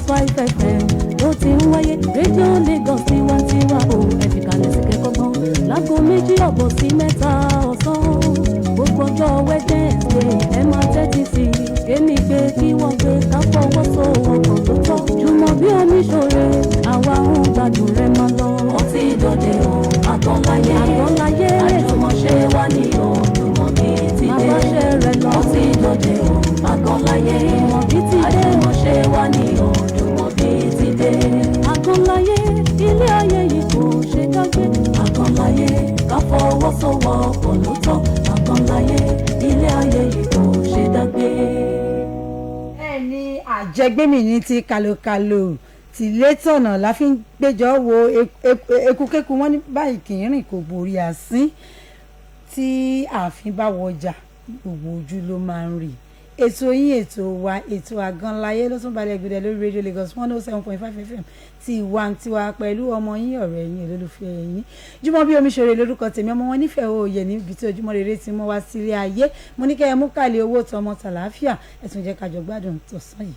7.5 FM ló ti ń wáyé. Rédíò Lagos tiwantiwa o, ẹ fi kalẹ̀ sí kẹ́kọ̀ọ́ gbọ́n. Láago 2:30 sí 3 ọ̀sán, gbogbo ọjọ́ Wednesday, ẹ máa tẹ́tí sí i. Kémi gbé kí wọ́n gbé, ká fọwọ́sowọ́pọ̀ tó tọ́. Jùmọ̀ bí oníṣòro, àwa ń gbádùn rẹ̀ máa lọ. Ó ti dòde o, Àgànláyé. Àgànláyé, àjùmọ̀ṣe wa ní o, Jùmọ̀bí ti dé. Bàbá rẹ̀ lọ. Ó ti dòde o, Àgànláyé. Jùmọ̀bí ti dé. Àjùmọ̀ṣe wa ní o, Jùmọ̀bí ti dé. Àgànláyé, ilé ayé yìí kò ṣe dágbé. Àgànláyé, ká fọwọ́sowọ́pọ̀ ló tọ́. Àgànláyé, ilé ayé yìí kò ṣe dágbé. Bẹ́ẹ̀ ni, àjẹgbẹ́mì ní ti kàlòkàlò tìlétọ̀nà la fi ń gbéjọ wo ekukeku. Wọn ní báyìí kì í rìn kò borí àsín. Tí ààfin bá wọjà, gbogbo ojú ló máa ń rí. Ètò yín, ètò wa, ètò Àgànláyé ló tún balẹ̀ gbẹdẹ lórí Radio Lagos 107.5 FM tiwantiwa, pẹ̀lú ọmọ yín, ọ̀rẹ́ yín, olólùfẹ́ yín, Jùmọ̀bí Omiṣore lórúkọ tèmi, ọmọ wọn nífẹ̀ẹ́ òye níbi tí ojúmọ́ rere ti mọ́ wá sílé ayé. Mo ní kẹ́ ẹ mú kàlẹ́ owó tọmọ tàlàáfíà, ẹ tún jẹ́ ká jọ gbádùn tọ̀sán yìí.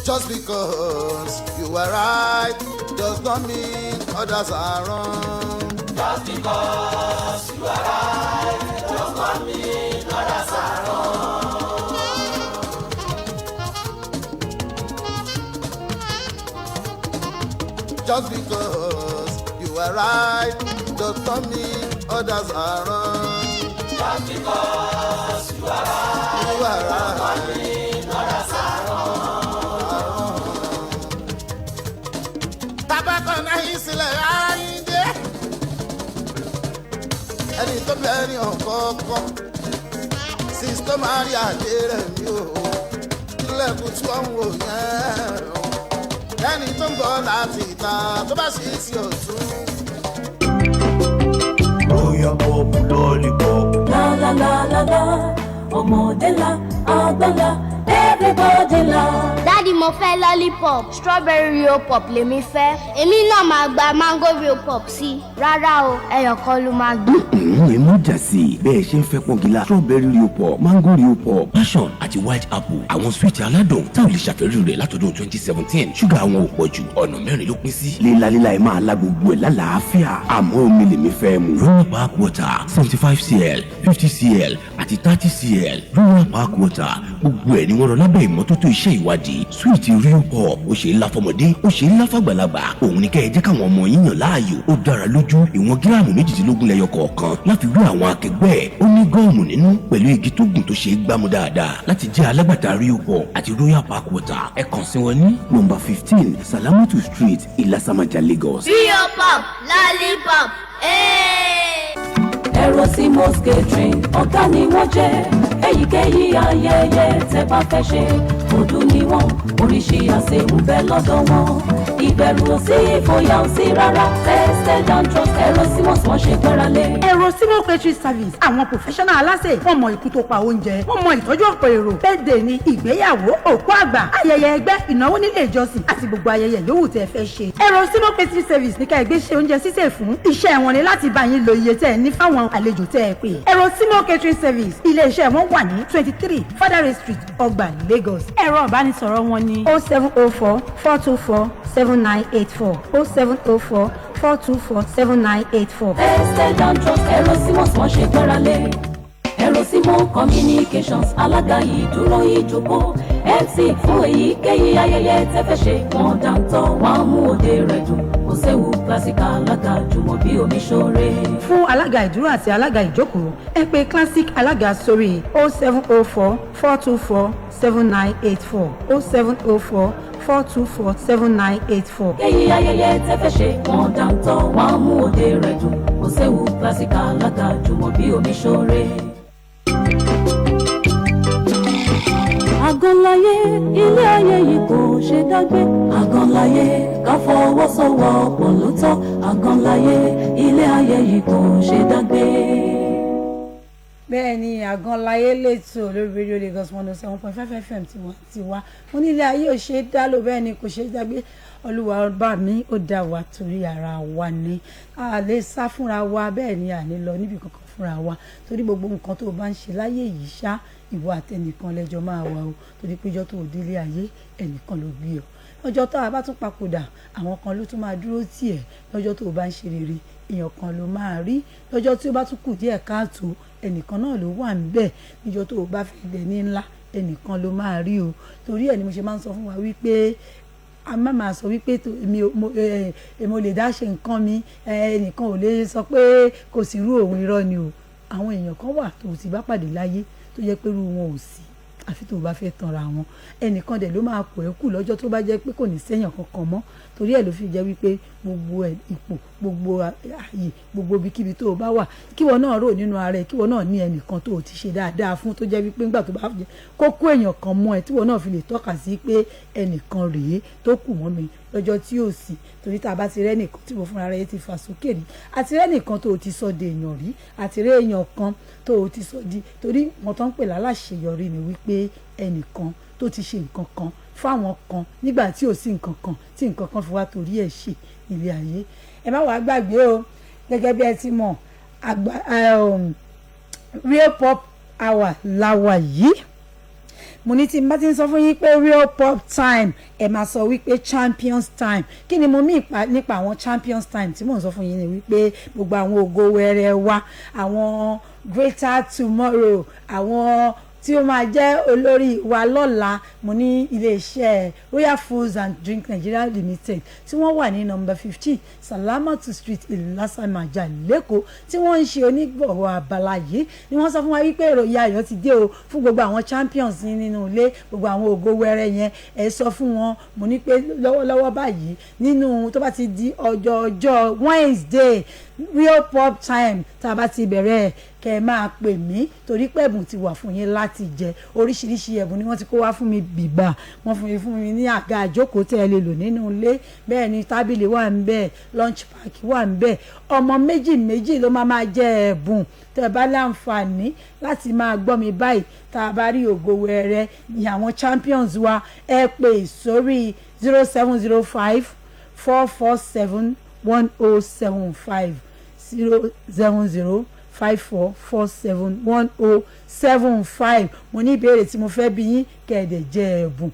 Just because you are right does not mean others are wrong. Just because you are right does not mean others are wrong. Just because you are right does not mean others are wrong. Just because you are right You are does not right. mean others are wrong. Tabakọ̀ náà yín sílẹ̀ ayíǹde. Ẹni tó bẹ́ẹ̀ ní ọ̀kọ̀ọ̀kan. Sister Maria dé rẹ̀ mí o. Ilẹ̀kùn tí wọ́n ń wò yẹn o. Ẹni tó ń bọ̀ láti ìta tó bá sì sí òtún. Royal Pop Lollipop. La la la la la, ọmọdé la, àgbà la, everybody la. Daddy, mo fẹ́ lollipop. Strawberry Rio Pop lèmi fẹ́. Èmi náà máa gba mango Rio Pop sí i. Rárá o, ẹyọ kan ló máa gbé. Ẹ mú jà sí i. Bẹ́ẹ̀ ṣe ń fẹ́ pọ́ngilá, strawberry Rio Pop, mango Rio Pop, passion àti white apple, àwọn sweet aládùn táwọn lè ṣàfẹ́rí rẹ̀ látọdún 2017. Ṣúgà àwọn ò pọ̀ jù, ọ̀nà mẹ́rin ló pín sí. Lílalíla ẹ máa la gbogbo ẹ̀ lálàáfíà, àmọ́ omi lèmi fẹ́ mu. Royal Park Water, 75 cl, 50 cl àti 30 cl. Royal Park Water, gbogbo ẹ̀ ni wọ́n rọ lábẹ́ ìmọ́tótó iṣẹ́ ìwádìí. Sweet Rio Pop, ó ṣe é lá fọmọdé, ó ṣe é lá fàgbàlagbà. Òun ni kẹ́ ẹ jẹ́ káwọn ọmọ yín yàn láàyò. Ó dára lójú. Ìwọ̀n gíráàmù 18 lẹ́yọ kọ̀ọ̀kan láfi wé àwọn akẹgbẹ́ ẹ̀. Ó ní gum nínú pẹ̀lú igi tó gùn tó ṣe é gbámú dáadáa. Láti jẹ́ alágbàtà Rio Pop àti Royal Park Water, ẹ kàn sí wọn ní nọ́mbà 15, Salamatu Street, Ìlàsàmàjà, Lagos. Rio Pop lollipop. Hey! Ẹ̀rọ Simos Catering, ọ̀gá ni wọ́n jẹ́. Èyíkéyìí ayẹyẹ tẹ́ bá fẹ́ ṣe, ọdún ni wọ́n, oríṣi àsè ń bẹ lọ́dọ̀ wọn. Ìbẹ̀rù ò sí, ìfòyà ò sí rárá. Tested and trusted, ẹ̀rọ Simos, wọ́n ṣe gbára lé. Ẹ̀rọ Simon Catering Service, àwọn professional aláṣẹ, wọ́n mọ ikú tó pa oúnjẹ, wọ́n mọ ìtọ́jú ọ̀pọ̀ èrò. Birthday ni, ìgbéyàwó, òkú àgbà, ayẹyẹ ẹgbẹ́, ìnáwó nílé ìjọsìn àti gbogbo ayẹyẹ yòówù tẹ́ fẹ́ ṣe, ẹ̀rọ Simon Catering Service ní ká ẹgbẹ́ ṣe oúnjẹ sísè fún. Iṣẹ́ wọn ni láti bá yín lo iye tẹ́ ẹ ní fáwọn àlejò tẹ́ ẹ pè. Ẹ̀rọ Simon Catering Service, ilé-iṣẹ́ wọn wà ní 23 Fadare Street, Ọgbà, Lagos. Ẹ̀rọ ìbánisọ̀rọ̀ wọn ní 07044247984, 07044247984. Tested and trusted, ẹ̀rọ Simos, wọ́n ṣe gbára lé. Ẹ̀rọ Simon Communications, alága ìdúró ìjókòó, MC fún èyíkéyìí ayẹyẹ tẹ́ fẹ́ ṣe. Wọ́n dáńtọ́, wọ́n á mú òde rẹ̀ dùn. Kò séwu, classic alága Jùmọ̀bí Omiṣore. Fún alága ìdúró àti alága ìjókòó, ẹ pè Classic alága sórí 07044247984, 07044247984. Èyí ayẹyẹ tẹ́ fẹ́ ṣe, wọ́n dáńtọ́, wọ́n á mú òde rẹ̀ dùn. Kò séwu, classic alága Jùmọ̀bí Omiṣore. Àgànláyé, ilé ayé yìí kò ṣe dágbé. Àgànláyé, ká fọwọ́sowọ́pọ̀ ló tọ́. Àgànláyé, ilé ayé yìí kò ṣe dágbé. Bẹ́ẹ̀ ni, Àgànláyé lẹ́tọ̀ lórí Radio Lagos 107.5 FM tí wọ́n ti wá. Mo ní ilé ayé ò ṣe é dá lò, bẹ́ẹ̀ ni kò ṣe é dágbé. Olúwa ọba mi ó dá wa torí ara wa ni. A lè sá fúnra wa, bẹ́ẹ̀ ni à ní lọ níbi kankan fúnra wa, torí gbogbo nǹkan tó o bá ń ṣe láyé yìí ṣá, ìwọ àtẹnìkan lẹ́jọ́ máa wà o, torí pé ìjọ́ tó o délé ayé, ẹnìkan ló gbé ọ. Lọ́jọ́ tó a bá tún papòdà, àwọn kan ló tún máa dúró tì ẹ́. Lọ́jọ́ tó o bá ń ṣe rere, èèyàn kan ló máa rí. Lọ́jọ́ tí ó bá tún kù díẹ̀ káàtó, ẹnìkan náà ló wà níbẹ̀. Níjọ́ tó o bá fẹ́ dẹ̀ ní ńlá, ẹnìkan ló máa rí o. Torí ẹ̀ ni mo ṣe máa ń sọ fún wa wípé a má máa sọ wípé èmi ò lè dá ṣe nǹkan mi, ẹnìkan ò lè sọ pé kò sí irú òun. Irọ́ ni o. Àwọn èèyàn kan wà tó ti bá pàdé láyé tó jẹ́ pé irú wọn ò sí, àfi tó o bá fẹ́ tanra wọn. Ẹnìkan dẹ̀ ló máa pọ̀ ẹ́ kù lọ́jọ́ tó bá jẹ́ pé kò ní sẹ́yàn kankan mọ́. Torí ẹ̀ ló fi jẹ́ wípé gbogbo ẹ̀ ipò, gbogbo ààyè, gbogbo ibikíbi tó o bá wà, kíwọ náà rò nínú ara ẹ, kíwọ náà ní ẹnìkan tó o ti ṣe dáadáa fún, tó jẹ́ wípé nígbà tó bá jẹ́ kókó èèyàn kan mọ́ ẹ, tíwọ náà fi lè tọ́ka sí pé ẹnìkan rèé tó kù mọ́ mi lọ́jọ́ tí ò sí. Torí tá a bá ti rẹ́ nìkan tí mo fúnra rẹ̀ ti fà sókè rí, àti rẹ́ nìkan tó o ti sọ di èèyàn rí, àti rẹ́ èèyàn kan tó o ti sọ di, torí wọn tó ń pè láláṣeyọrí ni wípé ẹnìkan tó ti ṣe nǹkan kan fáwọn kan nígbà tí ò sí nǹkan kan, tí nǹkan kan fi wá torí ẹ̀ ṣe ilé ayé. Ẹ má wàá gbàgbé o, gẹ́gẹ́ bí ẹ ti mọ̀, àgbà Real Pop Hour láwa yìí. Mo ní tí n bá ti ń sọ fún yín pé Real Pop Time, ẹ máa sọ wípé Champions Time. Kí ni mo mí nípa àwọn Champions Time tí mò ń sọ fún yín? Ni wípé gbogbo àwọn ògo wẹrẹ wa, àwọn greater tomorrow, àwọn tí ó máa jẹ́ olórí wa lọ́la, mo ní iléeṣẹ́ Royal Foods and Drink Nigeria Limited tí wọ́n wà ní number 15 Salamatu Street, Ìlàsàmàjà, lẹ́kọ̀ọ́, tí wọ́n ń ṣe onígbọ̀wọ́ abala yìí, ni wọ́n sọ fún wa wípé ìròyìn ayọ̀ ti dé o fún gbogbo àwọn champions yín nínú ilé, gbogbo àwọn ògo wẹrẹ yẹn. Ẹ sọ fún wọn, mo ní pé lọ́wọ́lọ́wọ́ báyìí, nínú tó bá ti di ọjọ́ ọjọ́ Wednesday, Real Pop Time tá a bá ti bẹ̀rẹ̀, kẹ́ ẹ máa pè mí, torí pé ẹ̀bùn ti wà fún yín láti jẹ. Oríṣiríṣi ẹ̀bùn ni wọ́n ti kó wá fún mi bìbà. Wọ́n fún mi ní àga àjókòó tẹ́ ẹ lè lò nínú ilé, bẹ́ẹ̀ ni tábìlì wà ń bẹ̀, lunch pack wà ń bẹ̀. Ọmọ méjì méjì ló máa jẹ ẹ̀bùn. Tẹ́ ẹ bá láǹfààní láti máa gbọ́ mi báyìí, tá a bá rí ògo wẹrẹ ní àwọn champions wa, ẹ pè sórí 07054471075, 07054471075. Mo ní ìbéèrè tí mo fẹ́ bí yín, kẹ̀ẹ́dẹ̀ jẹ ẹ̀bùn.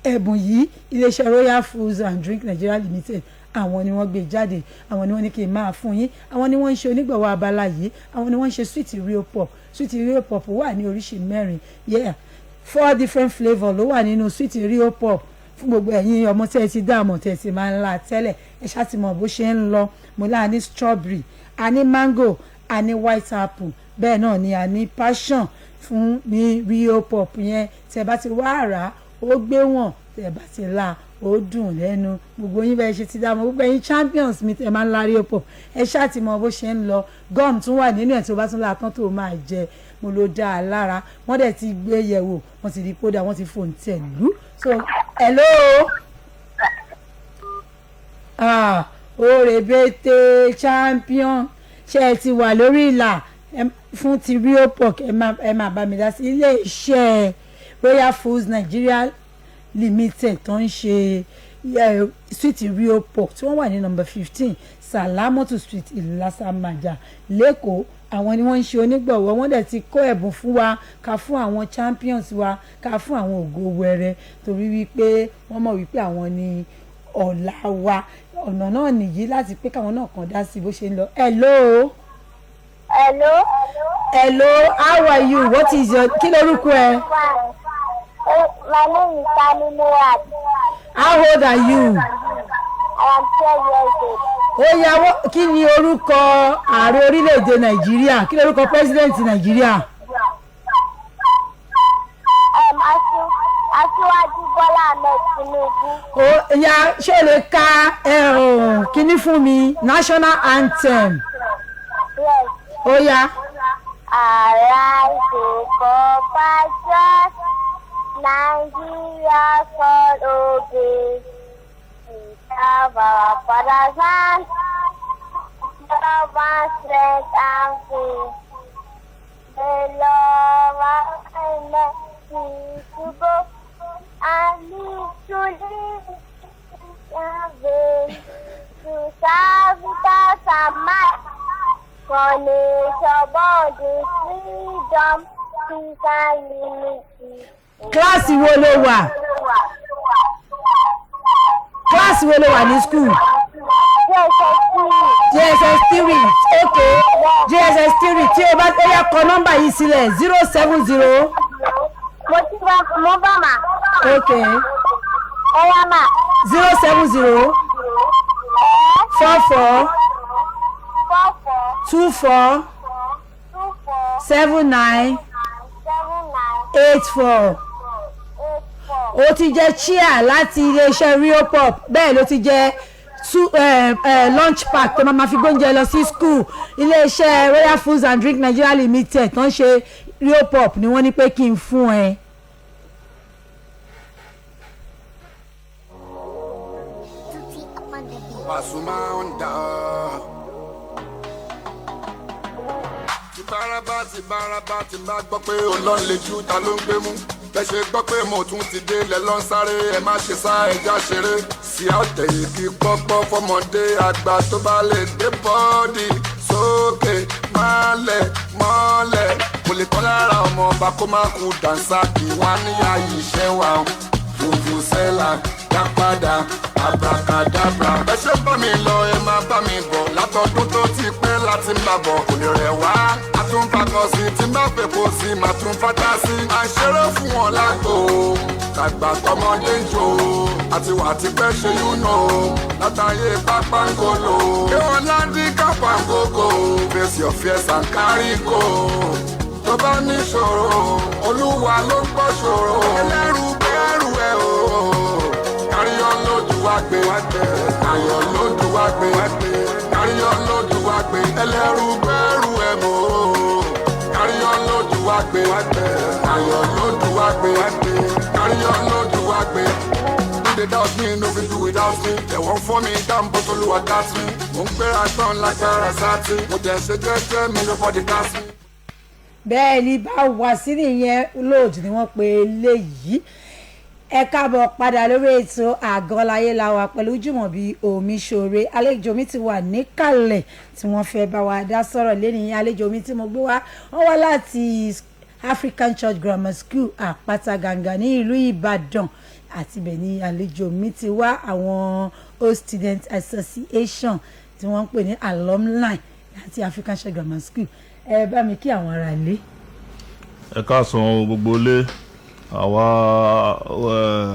Ẹ̀bùn yìí, iléeṣẹ́ Royal Foods and Drink Nigeria Limited, àwọn ni wọ́n gbé jáde, àwọn ni wọ́n ní kí n máa fún yín, àwọn ni wọ́n ń ṣe onígbọ̀wọ́ abala yìí, àwọn ni wọ́n ń ṣe sweet Real Pop. Sweet Real Pop wà ní oríṣi mẹ́rin, yeah, four different flavour ló wà nínú sweet Real Pop. Fún gbogbo ẹ̀yin ọmọ tí ẹ ti dá àmọ̀, tí ẹ ti máa ń la tẹ́lẹ̀, ẹ ṣáà ti mọ̀ bó ṣe ń lọ. Mo láà ní strawberry, a ní mango, a ní white apple, bẹ́ẹ̀ náà ni a ní passion fún ní Real Pop yẹn. Tí ẹ bá ti wá rà á, ó gbé wọ̀n. Tí ẹ bá ti la, ó dùn lẹ́nu. Gbogbo yín bẹ́ẹ̀ ṣe ti dá mọ̀, gbogbo ẹ̀yin champions mi tẹ́ máa ń la Real Pop, ẹ ṣáà ti mọ̀ bó ṣe ń lọ. Gum tún wà nínú ẹ̀, tí o bá tún la tán tó máa jẹ, mo ló dá a lára. Wọ́n dẹ̀ ti gbé yẹ̀wò, wọ́n ti rí kódà wọ́n ti fòun tẹ̀ lú. So hello, ah, òrèbètè champion, ṣe ẹ ti wà lórí ìlà fún ti Real Pop? Ẹ má bá mi dá sí. Ilé iṣẹ́ Royal Foods Nigeria Limited tó ń ṣe sweet Real Pop, tí wọ́n wà ní number 15 Salamotu Street, Ìlàsàmàjà, lẹ́kọ̀ọ́, àwọn ni wọ́n ń ṣe onígbọ̀wọ́. Wọ́n dẹ̀ ti kó ẹ̀bùn fún wa ká fún àwọn champions wa, ká fún àwọn ògo wẹrẹ, torí wípé wọ́n mọ̀ wípé àwọn ni ọ̀la wa. Ọ̀nà náà nìyí láti pé káwọn náà kàn dá sí bó ṣe ń lọ. Hello. Hello. Hello, how are you? What is your, kí lorúkọ ẹ? My name is Sani Murat. How old are you? I am 12 years old. Ó yá, kí ni orúkọ ààrẹ orílẹ̀-èdè Nàìjíríà? Kí lorúkọ president Nàìjíríà? Aṣíwájú Bọ́lá Ahmed Tinubu. Ó yá, ṣé o lè ka kíní fún mi, national anthem? Yes. Ó yá. Arise, O compatriots, Nigeria call obey. We serve our father's land, love and strength and faith. The Lord and to go and to live to serve without a might. For nation born in freedom, peace and unity. Kíláàsì wo ló wà? Kíláàsì wo ló wà ní school? JSS 3. JSS 3, ok, JSS 3. Tí o bá ó yá, kọ nọ́mbà yìí sílẹ̀: 070. Mo ti bá mo bá mà. Ok. Ẹ yá mà. 070 44 44 24 24 79 79 84. 84. Ó ti jẹ chair láti iléeṣẹ́ Rio Pop, bẹ́ẹ̀ ló ti jẹ two lunch pack tó máa ma fi gbóúnjẹ lọ sí school. Iléeṣẹ́ Royal Foods and Drink Nigeria Limited tó ń ṣe Rio Pop ni wọ́n ní pé kí n fún ẹ. Pasuma ń dà. Ti bárabá ti bárabá ti bá gbọ́ pé olóńlejú ta ló ń gbé mú. Bẹ́ẹ̀ ṣe gbọ́ pé mo tún ti dé lẹ lọ́n sáré, ẹ má ṣe sá ẹja ṣeré. Sí ọ̀tẹ̀ yìí kí pọ́pọ́ fọmọdé àgbà tó bá lè gbé bọ́ọ̀dì sókè mọ́lẹ̀ mọ́lẹ̀. Kò lè tán lára ọmọ ọba kó má kú dànsá kí wọ́n á ní ààyè iṣẹ́ wa fùfùsẹ́là dápadà abracadabra. Ẹ ṣe bá mi lọ, ẹ máa bá mi bọ̀ látọdún tó ti pẹ́ láti ń bà bọ̀ kò lè rẹ̀ wá. A tún fakọ sí tí má fẹ́ kó sí má tún fata sí. À ń ṣeré fún wọn lágbo tàgbà tọmọdé ń jò àti wà tí pẹ́ ṣe yúnà látàyè pápángolo. Kí wọ́n láńdí kápángógó, face your fears and carry go. Tó bá níṣòro, olúwa ló ń gbọ́ ṣòro. Ẹlẹ́rù bẹ́ẹ̀rù ẹ̀ o. Káríyọ́ lójú wá gbé, ayọ̀ lójú wá gbé, káríyọ́ lójú wá gbé. Ẹlẹ́rù bẹ́ẹ̀rù ẹ̀ mọ́. Káríyọ́ lójú wá gbé, ayọ̀ lójú wá gbé, káríyọ́ lójú wá gbé. No dey doubt me, no fit do without me. They wan for me down, but Olúwa got me. Mo ń gbéra tán lágbára sátì. Mo jẹ́ ṣe jẹ́jẹ́ mi, nobody gas me. Bẹ́ẹ̀ ni, bá wà sí nìyẹn, lóòjù ni wọ́n pe eléyìí. Ẹ káàbọ̀ padà lórí ètò Àgọ́láyé la wà pẹ̀lú Jùmọ̀bí Omiṣore. Àlejò mi ti wà níkàlẹ̀ tí wọ́n fẹ́ bá wa dá sọ̀rọ̀ lẹ́nìí. Àlejò mi tí mo gbé wá, wọ́n wá láti African Church Grammar School, Àpáta Gàǹgà ní ìlú Ìbàdàn, àti ibẹ̀ ni àlejò mi ti wá. Àwọn Old Student Association tí wọ́n ń pè ní alumni láti African Church Grammar School. Ẹ bá mi kí àwọn ará ilé. Ẹ káàsán gbogbo ilé. Àwa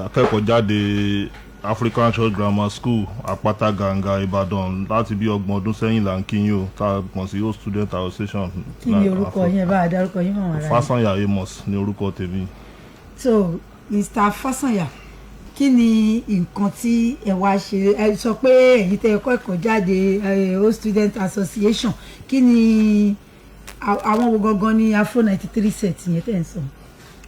akẹ́kọ̀ọ́ jáde African Church Grammar School, Àpáta Gàǹgà, Ìbàdàn, láti bí 30 ọdún sẹ́yìn là ń kí yín o, tá a mọ̀ sí Old Student Association. Kí ni orúkọ yín? Ẹ bá a dárúkọ yín fún àwọn ará ilé. Fásànyà Amos ní orúkọ tèmi. So, Mr. Fásànyà, kí ni nǹkan tí ẹ wá ṣe? Ẹ sọ pé ẹ̀yin tẹ́ ẹ kọ́ ẹ̀kọ́ jáde Old Student Association, kí ni àwọn wo gangan ni Afro 93 Set yẹn tẹ́ ń sọ?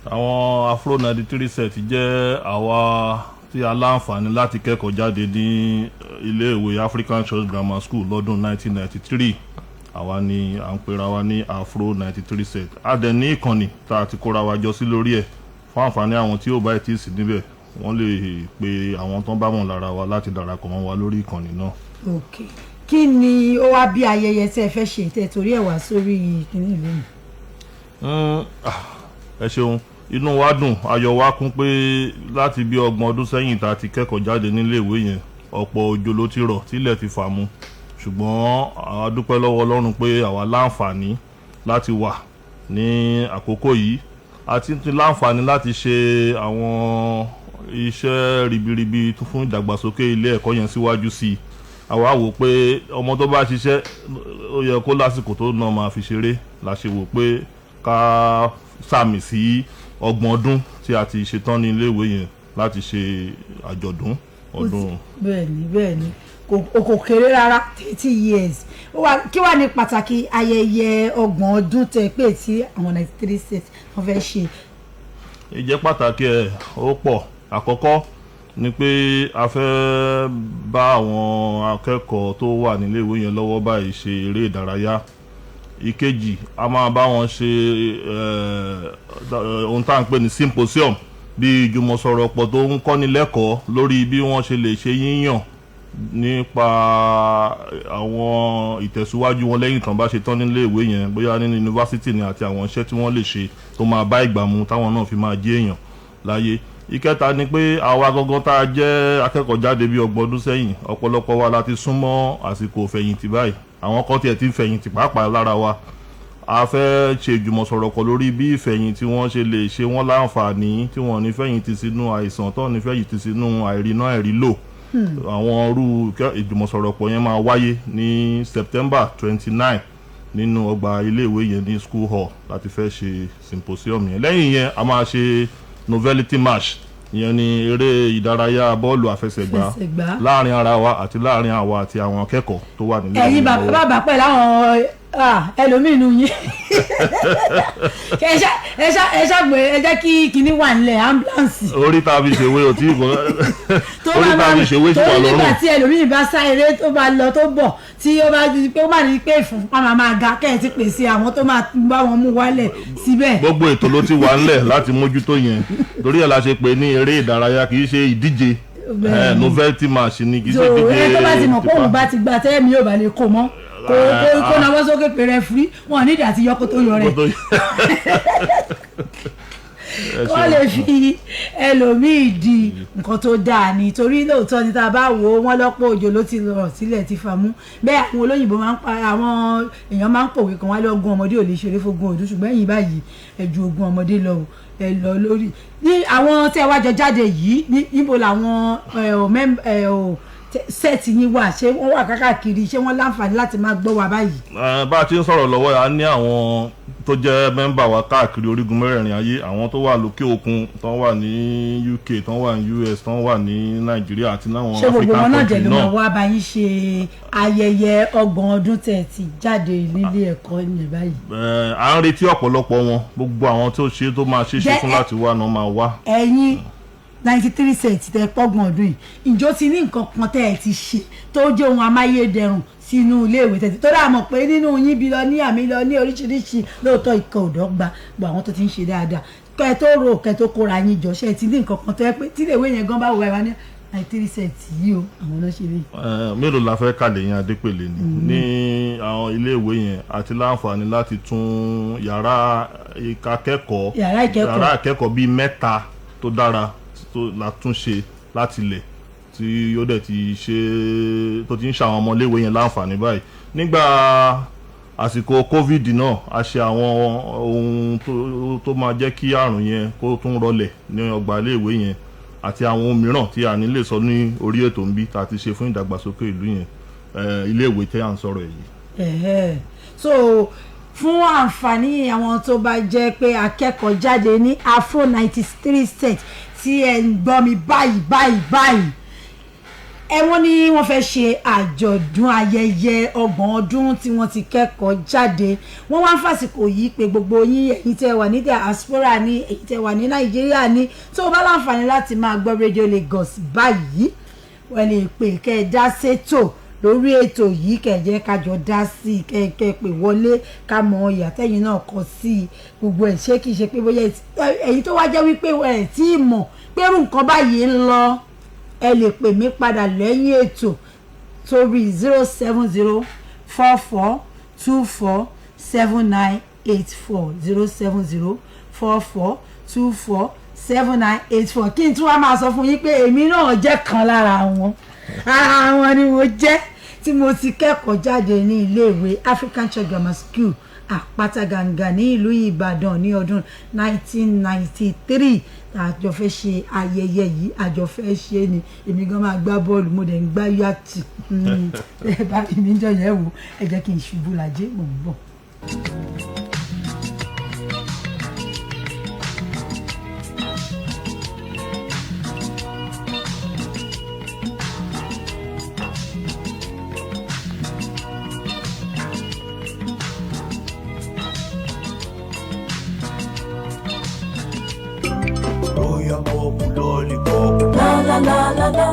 Àwọn Afro 93 Set jẹ́ àwa tí a láǹfààní láti kẹ́kọ̀ọ́ jáde ní iléèwé African Church Grammar School lọ́dún 1993. Àwa ni à ń pera wa ní Afro 93 Set. A dẹ̀ ní ìkànnì tá a ti kóra wa jọ sí lórí ẹ̀. Fún àǹfààní àwọn tí ó bá ti sí níbẹ̀, wọ́n lè pe àwọn tó ń bá wọn lára wa láti darapọ̀ mọ́ wa lórí ìkànnì náà. Ok, kí ni ó wá bí ayẹyẹ tí ẹ fẹ́ ṣe tẹ́ torí ẹ̀ wá sórí ìkíní ìlú mi? Ah, ẹ ṣeun. Inú wa dùn, ayọ̀ wa kún pé láti bí 30 ọdún sẹ́yìn tá a ti kẹ́kọ̀ọ́ jáde nílé ìwé yẹn, ọ̀pọ̀ òjò ló ti rọ̀ tílẹ̀ ti fà mu, ṣùgbọ́n àwa dúpẹ́ lọ́wọ́ Ọlọ́run pé àwa láǹfààní láti wà ní àkókò yìí àti ti láǹfààní láti ṣe àwọn iṣẹ́ ribiribi tó fún ìdàgbàsókè ilé ẹ̀kọ́ yẹn síwájú sí i. Àwa wò pé ọmọ tó bá ṣiṣẹ́, ó yẹ kó lásìkò tó náà máa fi ṣeré. La ṣe wò pé ká sàmì sí 30 ọdún tí a ti ṣetán ní iléèwé yẹn láti ṣe àjọ̀dún ọdún. Bẹ́ẹ̀ni, kò kéré rárá, 30 years. Ó wá kí wàá ní pàtàkì ayẹyẹ 30 ọdún tẹ pé tí àwọn 93 Set wọ́n fẹ́ ṣe? Ìjẹ́ pàtàkì ẹ̀ ó pọ̀. Àkọ́kọ́ ni pé a fẹ́ bá àwọn akẹ́kọ̀ọ́ tó wà níléèwé yẹn lọ́wọ́ báyìí ṣe eré ìdárayá. Ìkejì, a máa bá wọn ṣe ohun tá à ń pè ní symposium, bí ìjùmọ̀sọ̀rọ̀ pọ̀ tó ń kọ́ni lẹ́kọ̀ọ́ lórí bí wọ́n ṣe lè ṣe yíyàn nípa àwọn ìtẹ̀síwájú wọn lẹ́yìn tán bá ṣe tán nílé ìwé yẹn, bóyá nínú yunifásitì ni, àti àwọn iṣẹ́ tí wọ́n lè ṣe tó máa bá ìgbà mu táwọn náà fi máa jẹ́ èèyàn láyé. Ìkẹta ni pé àwa gangan tá a jẹ́ akẹ́kọ̀ọ́ jáde bí 30 ọdún sẹ́yìn, ọ̀pọ̀lọpọ̀ wa la ti súnmọ́ àsìkò fẹ̀yìntì báyìí. Àwọn kan tiẹ̀ ti ń fẹ̀yìntì pàápàá lára wa. A fẹ́ ṣe ìjùmọ̀sọ̀rọ̀ pọ̀ lórí bí ìfẹ̀yìntì wọn ṣe lè ṣe wọ́n láǹfààní, tí wọ́n ní fẹ̀yìntì sínú àìsàn, tó ní fẹ̀yìntì sínú àìríná àìrílò. Àwọn irú ìjùmọ̀sọ̀rọ̀ pọ̀ yẹn máa wáyé ní September 29 nínú ọgbà iléèwé yẹn, ní school hall láti fẹ́ ṣe symposium yẹn. Lẹ́yìn yẹn, a máa ṣe novelty match, ìyẹn ni eré ìdárayá bọ́ọ̀lù àfẹsẹ̀gbá Àfẹsẹ̀gbá. láàrin ara wa àti láàrin àwa àti àwọn akẹ́kọ̀ọ́ tó wà nílé Ẹ̀yin ìwé bàbá lọ́wọ́. Bàbá pẹ̀lú àwọn ẹlòmíín nù yín, ẹ ṣá gbé, ẹ jẹ́ kí kinní wà nílẹ̀, ambulance. Orí tá a fi ṣèwé ò tí ì bọ́. Tó Orí bá tá a fi ṣèwé sì wà torí nígbà lọ́rùn. tí ẹlòmíín bá sá eré, tó bá lọ tó bọ̀, tí ó bá di pé ó má ní pé ìfúnpá máa ga, kẹ́ ẹ̀ ti pèsè àwọn tó máa bá wọn mú wálẹ̀ síbẹ̀. Gbogbo ètò ló ti wà ńlẹ̀ láti mójútó yẹn. Torí ẹ̀ la ṣe pè ní eré ìdárayá, kì í ṣe ìdíje. Novelty match ni, kì í So ṣe ìdíje. ẹ tó bá ti mọ̀ pé òun Tipa. bá ti gba tẹ́ẹ̀mí yóò bá lè kó mọ́, kó nawọ́ sókè pé referee wọn ní ìdí àti yọkó tó yọ rẹ̀. Ẹ Kó ṣeun. lè fi ẹlòmíì di nǹkan tó dáa ni, torí lóòótọ́ ni tá a bá wò ó, wọ́n lọ́pọ̀ òjò ló ti rọ̀ sílẹ̀ ti fà mú bẹ́ẹ̀. Àwọn olóyìnbó máa ń pa, àwọn èèyàn máa ń pòwe kan wá lọ́gùn ọmọdé ò lè ṣeré fógún ọdún, ṣùgbọ́n ẹ̀yìn báyìí ẹ ju ogún ọmọdé lọ o, ẹ lọ lórí ní àwọn tẹ́ wá jọ jáde yìí. Ní níbo làwọn ẹ ò mẹ́m ẹ ò set yín wà? Ṣé wọ́n wà kákàkiri? Ṣé wọ́n láǹfààní láti máa gbọ́ wa báyìí? Bá a ti ń sọ̀rọ̀ lọ́wọ́, a ní àwọn tó jẹ́ member wa káàkiri orígun mẹ́rẹ̀ẹ̀rin ayé, àwọn tó wà lókè òkun, tó wà ní UK, tó wà ní US, tó wà ní Nàìjíríà àti láwọn Ṣé gbogbo African wọn náà jẹ́ country ló máa náà. wá bá yín ṣe ayẹyẹ 30 ọdún tẹ̀ ti jáde nílé ẹ̀kọ́ yẹn báyìí? À ń retí ọ̀pọ̀lọpọ̀ wọn. Gbogbo àwọn tó ṣe tó máa ṣe ṣe Jẹ́ fún láti wá náà máa wá. Ẹ̀yin 93 set tẹ pọ́gbọ̀n ọdún yìí, ǹjọ́ ti ní nǹkan kan tẹ́ ẹ ti ṣe tó jẹ́ ohun amáyédẹrùn sínú iléèwé tẹ̀sí tó dáa mọ̀ pé nínú yín bí lọ ní àmì lọ ní oríṣiríṣi? Lóòótọ́ ikọ̀ òdọ́gba gbọ́, àwọn tó ti ń ṣe dáadáa, kẹ́ ẹ tó rò, kẹ́ ẹ tó kóra yín jọ, ṣe ti ní nǹkan kan tó yẹ pé tí iléèwé yẹn gan bá wọ ẹ wá ní 93 set yìí o, àwọn náà ṣe lè? Mélòó la fẹ́ kàlẹ̀ yẹn, Adépèlé? Ni ní àwọn iléèwé yẹn àti láǹfààní láti tún yàrá ìkakẹ́kọ̀ọ́ Yàrá ìkẹ́kọ̀ọ́. Yàrá ìkẹ́kọ̀ọ́ bíi mẹ́ta tó dára tó la tún ṣe láti lẹ̀, tí ó dẹ̀ ti ṣe, tó ti ń ṣe àwọn ọmọléèwé yẹn láǹfààní báyìí. Nígbà àsìkò COVID náà, a ṣe àwọn ohun tó máa jẹ́ kí àrùn yẹn kó tún rọlẹ̀ ní ọgbà iléèwé yẹn, àti àwọn ohun mìíràn tí a ní lè sọ ní orí ètò ń bí tá a ti ṣe fún ìdàgbàsókè ìlú yẹn, iléèwé tẹ́ à ń sọ̀rọ̀ yìí. Ẹ̀hẹ́. So fún àǹfààní àwọn tó bá jẹ́ pé akẹ́kọ̀ọ́ jáde ní Afro 93 set tí ẹ ń gbọ́ mi báyìí báyìí báyìí, ẹ wọ́n ní wọ́n fẹ́ ṣe àjọ̀dún ayẹyẹ 30 ọdún tí wọ́n ti kẹ́kọ̀ọ́ jáde. Wọ́n wá ń fàsìkò yìí pé gbogbo yín, ẹ̀yin tẹ́ wà ní diaspora ní, ẹ̀yin tẹ́ wà ní Nàìjíríà ní, tó o bá láǹfààní láti máa gbọ́ Radio Lagos báyìí, wọ́n lè pè kẹ́ ẹ dá sétò lórí ètò yìí, kẹ́ ẹ jẹ́ kájọ dá sí i, kẹ́ ẹ pè wọlé ká mọ ìyàtẹ̀yìn náà kọ sí i gbogbo ẹ̀. Ṣé kìí ṣe pé bóyá ẹ̀yin tó wá jẹ́ wípé ẹ̀ tí ì mọ̀ pé irú nǹkan báyìí ń lọ, ẹ lè pè mí padà lẹ́yìn ètò sórí 07044247984, 07044247984. Kí n tún wá máa sọ fún yín pé èmi náà jẹ́ kan lára wọn, ara wọn ni mo jẹ́ tí mo ti kẹ́kọ̀ọ́ jáde ní iléèwé African Church Grammar School, Àpáta Gàǹgà ní ìlú Ìbàdàn ní ọdún 1993. Àjọ fẹ́ ṣe ayẹyẹ yìí, àjọ fẹ́ ṣe ni. Èmi gan máa gbá bọ́ọ̀lù, mo dẹ̀ ń gbá yàtì. Ẹ bá mi jọ yẹ̀ wò. Ẹ jẹ́ kí n ṣubú lajẹ́, mò ń bọ̀. Royal Pop Lollipop. La la la la la,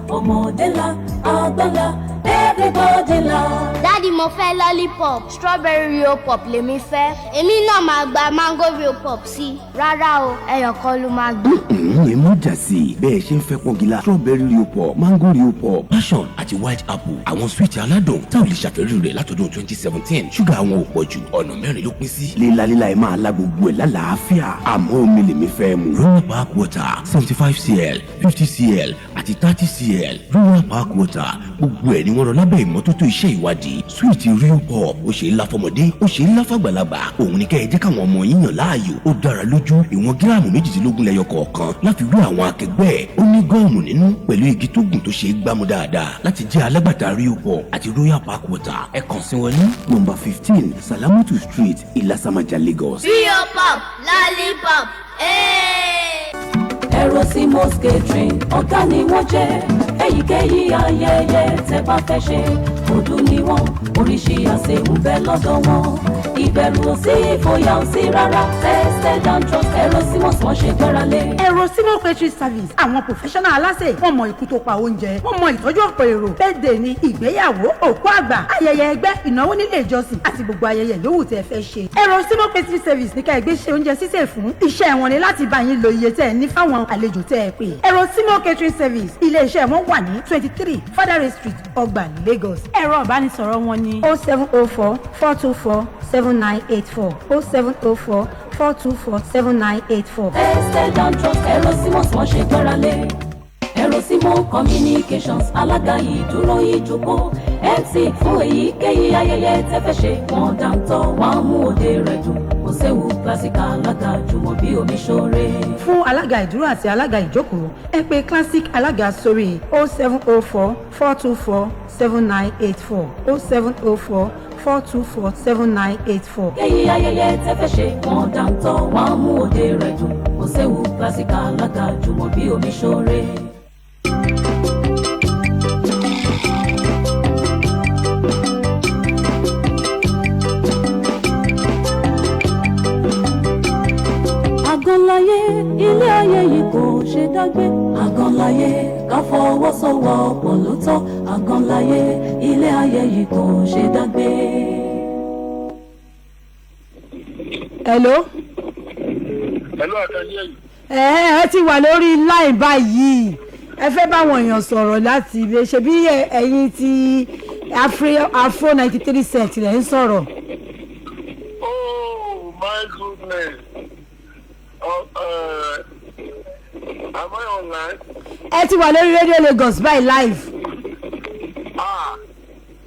ọmọdé la, àgbà la, everybody la. Daddy. Mo fẹ́ lollipop, strawberry Rio Pop lèmi fẹ́. Èmi náà máa gba mango Rio Pop sí i. Rárá o, ẹyọ kan ló máa gbà. Ẹ mú jà sí i. Bẹ́ẹ̀ ṣe ń fẹ́ pọ́ngilá, strawberry Rio Pop, mango Rio Pop, passion àti white apple, àwọn sweet aládùn tá ò lè ṣàfẹ́rí rẹ̀ látọdún 2017. Ṣúgà àwọn ò pọ̀ jù, ọ̀nà mẹ́rin ló pín sí. Lílalíla ẹ máa la gbogbo ẹ̀ lálàáfíà, àmọ́ omi lèmi fẹ́ mu. Royal Park Water, 75 cl, 50 cl àti 30 cl. Royal Park Water, gbogbo ẹ̀ ni wọ́n rọ lábẹ́ ìmọ́tótó iṣẹ́ ìwádìí. Sweet Rio Pop, ó ṣe é lá fọmọdé, ó ṣe é lá fàgbàlagbà. Òun ni kẹ́ ẹ jẹ́ káwọn ọmọ yín yàn láàyò. Ó dára lójú. Ìwọ̀n gíráàmù 18 lẹ́yọ kọ̀ọ̀kan láfi wé àwọn akẹgbẹ́ ẹ̀. Ó ní gum nínú pẹ̀lú igi tó gùn tó ṣe é gbámú dáadáa. Láti jẹ́ alágbàtà Rio Pop àti Royal Park Water, ẹ kàn sí wọn ní nọ́mbà 15, Salamatu Street, Ìlàsàmàjà, Lagos. Rio Pop, lollipop, ee. Ẹ̀rọ sí Mosque Catering, ọ̀gá ni wọ́n jẹ́. Èyíkéyìí ayẹyẹ tẹ́ bá fẹ́ ṣe, ọdún ni wọ́n, oríṣi àsè ń bẹ lọ́dọ̀ wọn. Ìbẹ̀rù ò sí, ìfòyà ò sí rárá. Tested and trusted, ẹ̀rọ sí Mosque, wọ́n ṣe gbára lé. Ẹ̀rọ Simo Catering Service, àwọn professional aláṣẹ. Wọ́n mọ ikú tó pa oúnjẹ, wọ́n mọ ìtọ́jú ọ̀pọ̀ èrò. Birthday ni, ìgbéyàwó, òkú àgbà, ayẹyẹ ẹgbẹ́, ìnáwó nílé ìjọsìn àti gbogbo ayẹyẹ yòówù tẹ́ fẹ́ ṣe, ẹ̀rọ Simo Catering Service ní ká ẹgbẹ́ ṣe oúnjẹ sísè fún. Iṣẹ́ wọn ni láti bá yín lo iye tẹ́ ẹ ní fáwọn àlejò tẹ́ ẹ pè. Ẹ̀rọ Simo Catering Service, ilé iṣẹ́ wọn wà ní 23 Fadare Street, Ọgbà, Lagos. Ẹ̀rọ ìbánisọ̀rọ̀ wọn ní 07044247984, 07044247984. Tested and trusted, ẹ̀rọ sí Mosque, wọ́n ṣe gbára lé. Ẹ̀rọ Simo Communications, alága ìdúró ìjókòó, MC fún èyíkéyìí ayẹyẹ tẹ́ fẹ́ ṣe. Wọ́n dáńtọ́, wọ́n á mú òde rẹ̀ dùn. Kò séwu, classic alága jùmọ̀ bí omi ṣoore. Fún alága ìdúró àti alága ìjókòó, ẹ pè Classic alága sórí 07044247984, 07044247984. Èyí ayẹyẹ tẹ́ fẹ́ ṣe, wọ́n dáńtọ́, wọ́n á mú òde rẹ̀ dùn. Kò séwu, classic alága jùmọ̀ bí omi ṣoore. Àgànláyé, ilé ayé yìí kò ṣe dágbé. Àgànláyé, ká fọwọ́sowọ́pọ̀ ló tọ́. Àgànláyé, ilé ayé yìí kò ṣe dágbé. Hello. Hello, àkànní ẹ̀yìn. Ẹ ti wà lórí line báyìí. Ẹ fẹ́ báwọn èèyàn sọ̀rọ̀ láti ilé ṣe bí ẹ̀yin ti Afro 93 set rẹ̀ ń sọ̀rọ̀. Oh my goodness. Am I online? Ẹ ti wà lórí Radio Lagos báyìí, live. Ah,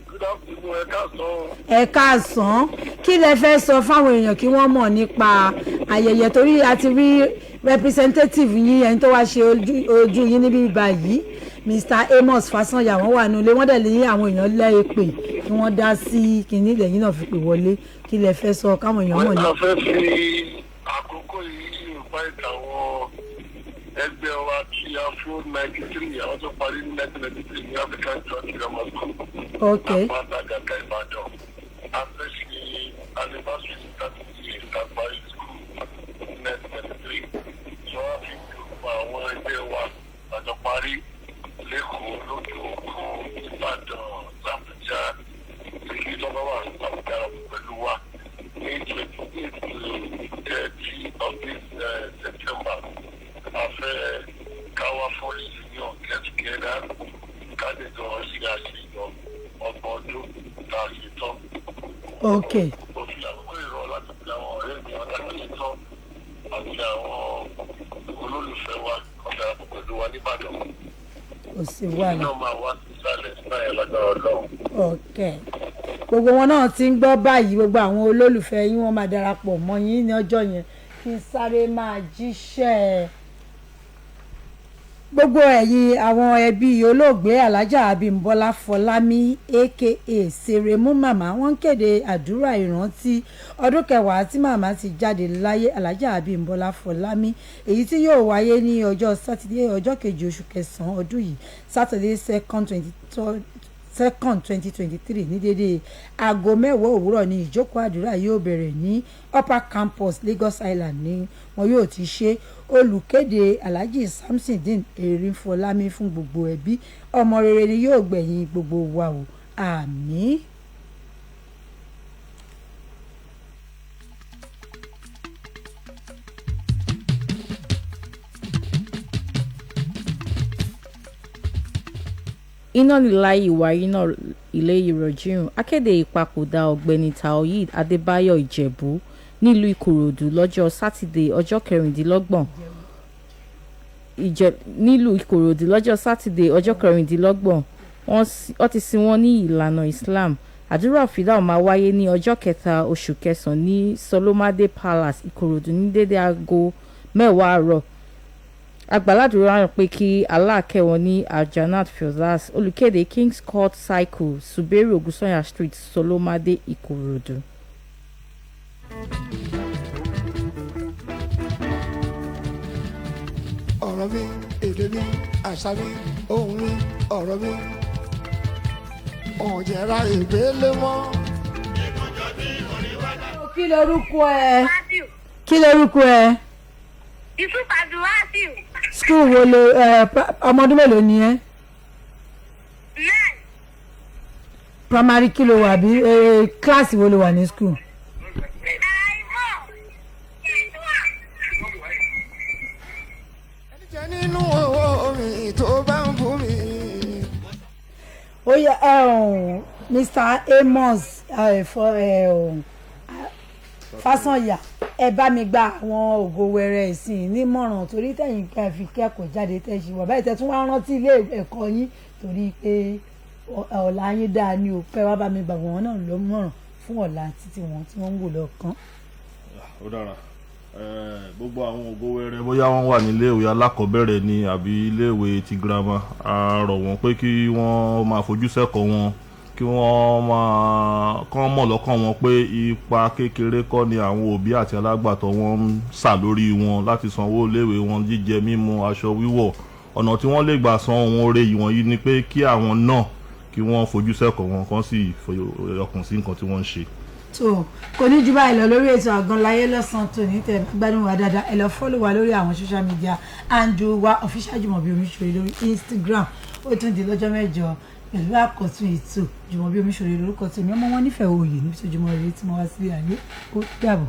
good afternoon, ẹ káàsán. Ẹ káàsán. Kí lẹ fẹ́ sọ fáwọn èèyàn kí wọ́n mọ̀ nípa ayẹyẹ? Torí a ti rí representative yín, ẹni tó wá ṣe ojú yín níbí báyìí, Mr Amos Fasanya, wọ́n wà nílé. Wọ́n dẹ̀ lé àwọn èèyàn lẹ́ẹ̀pẹ̀ kí wọ́n dá sí kínní lẹ́yìn náà fi pè wọlé. Kí lẹ fẹ́ sọ káwọn èèyàn mọ̀ ní. A fẹ́ fi àkókò yìí invite àwọn ẹgbẹ́ wa ti Afro 93, àwọn tó parí ní 1993 ní African Church Grammar School. Àpáta Gàgà, Ìbàdàn. A fẹ́ ṣe anniversary 30 years tá a parí school ní 1993. So wọ́n fi gbogbo àwọn ẹgbẹ́ wa àjọ parí lẹ́kọ̀ọ́, lókè òkun, Ìbàdàn, l'Àbújá, ìlú tó bá wà l'Àbújá pẹ̀lú wa ní 28 to 30 of this September. A fẹ́ káwá fún reunion, get together, ká lè jọ ṣe àṣeyọ 30 ọdún tá a ṣe tán. Mo fi àkókò ìrọ̀ láti fi àwọn ọ̀rẹ́ mi ọ̀dà tó ṣe tán àti àwọn olólùfẹ́ wa ọ̀dà pẹ̀lú wa nìbàdàn. Kò sí wàhálà. Iná máa wá sí ìsàlẹ̀ náà lágbára Ọlọ́run. Ok, gbogbo wọn náà ti ń gbọ́ báyìí. Gbogbo àwọn olólùfẹ́ yín, wọ́n máa darapọ̀ mọ́ yín ní ọjọ́ yẹn. Kí n sáré máa jíṣẹ́ gbogbo ẹ̀yin àwọn ẹbí olóògbé Alhaja Abímbọ́lá Fọlámi, aka Seremu Màmá. Wọ́n ń kéde àdúrà ìrántí ọdún 10 tí màmá ti jáde láyé, Alhaja Abímbọ́lá Fọlámi, èyí tí yóò wáyé ní ọjọ́ sátidé, ọjọ́ kejì oṣù kẹsàn-án ọdún yìí, Saturday second 22nd 2023, ní dédé aago 10 òwúrọ̀ ní ìjókòó àdúrà yóò bẹ̀rẹ̀. Ní Upper Campus, Lagos Island ní wọn yóò ti ṣe. Olùkéde, Alhaji Samson Erinfọlámi, fún gbogbo ẹbí. Ọmọ rere ni yóò gbẹ̀yìn gbogbo wa o. Àmín. Iná líláyé ìwà iná ilé ìrọ̀jìrùn. Akéde ìpapòdà Ọ̀gbẹ́ni Taoyid Adébáyọ̀ Ìjẹ̀bú nílùú Ìkòròdú lọ́jọ́ Sátidé ọjọ́ 26 nílùú Ìkòròdú lọ́jọ́ Sátidé ọjọ́ 26. Wọ́n ti sin wọ́n ní ìlànà Islam. Àdúrà fìdáù máa wáyé ní ọjọ́ 3 oṣù kẹsàn-án ní Solomade Palace, Ìkòròdú ní dédé aago 10 àárọ̀. Agbàládùra pé kí Allah kẹ́ wọn ní Aljanat Firdaus. Olùkéde, Kings Court Cycle, Suberu Ogunsanya Street, Solomade, Ìkòròdú. Ọ̀rọ̀ mi, èdè mi, àṣà mi, ohun mi, ọ̀rọ̀ mi, ọ̀jẹ̀ra ìgbélé mọ́. Kí lorúkọ ẹ? Kí lorúkọ ẹ? Yusuf Abdulwasiu. School wo lo ẹ? Ọmọ ọdún mélòó ni ẹ? 9. Primary kí ló wà bí kíláàsì wo ló wà ní school? Jẹ́ nínú owó mi tó bá ń bú mi. Ó yẹ ẹ ọ̀hún, Mr Amos Fásànyà, ẹ bá mi gba àwọn ògo wẹrẹ ìsìn nímọ̀ràn, torí tẹ̀yìn ká fi kẹ́kọ̀ọ́ jáde, tẹ̀ ṣe wà báyìí, tẹ̀ tún wá rántí ilé ẹ̀kọ́ yín, torí pé ọ̀la yín dáa ní o. Pẹ́ wá bá mi gbà wọ́n náà lọ́mọ̀ràn fún ọ̀la títí wọn tí wọ́n ń wò lọ́kàn. Ó dára. Gbogbo àwọn ògo wẹrẹ, bóyá wọ́n wà níléèwé alákọ̀ọ́bẹ̀rẹ̀ ni àbí iléèwé ti girama, a rọ̀ wọ́n pé kí wọ́n máa fojú sẹ́kọ̀ọ́ wọn, kí wọ́n máa kán mọ̀ lọ́kàn wọn pé ipa kékeré kọ́ ni àwọn òbí àti alágbàtọ́ wọn ń sà lórí wọn láti sanwó iléèwé wọn, jíjẹ mímu, aṣọ wíwọ̀. Ọ̀nà tí wọ́n lè gbà san ohun oore ìwọ̀nyí ni pé kí àwọn náà kí wọ́n fojú sẹ́kọ̀ọ́ wọn, kán sì ọkàn sí nǹkan tí wọ́n ń ṣe. Tó kò ní jù báyìí lọ lórí ètò Àgànláyé lọ́sàn-án tòní. Tẹ̀ gbádùn wa dáadáa, ẹ lọ follow wa lórí àwọn social media handle wa, Official Jùmọ̀bí Omiṣore lórí Instagram. Ó tún di lọ́jọ́ mẹ́jọ pẹ̀lú àkọ́tún ètò. Jùmọ̀bí Omiṣore lórúkọ tèmi, ọmọ wọn nífẹ̀ẹ́ òye níbi tó jùmọ̀ rèé tí mo wá sílé ayé. Ó dàbọ̀.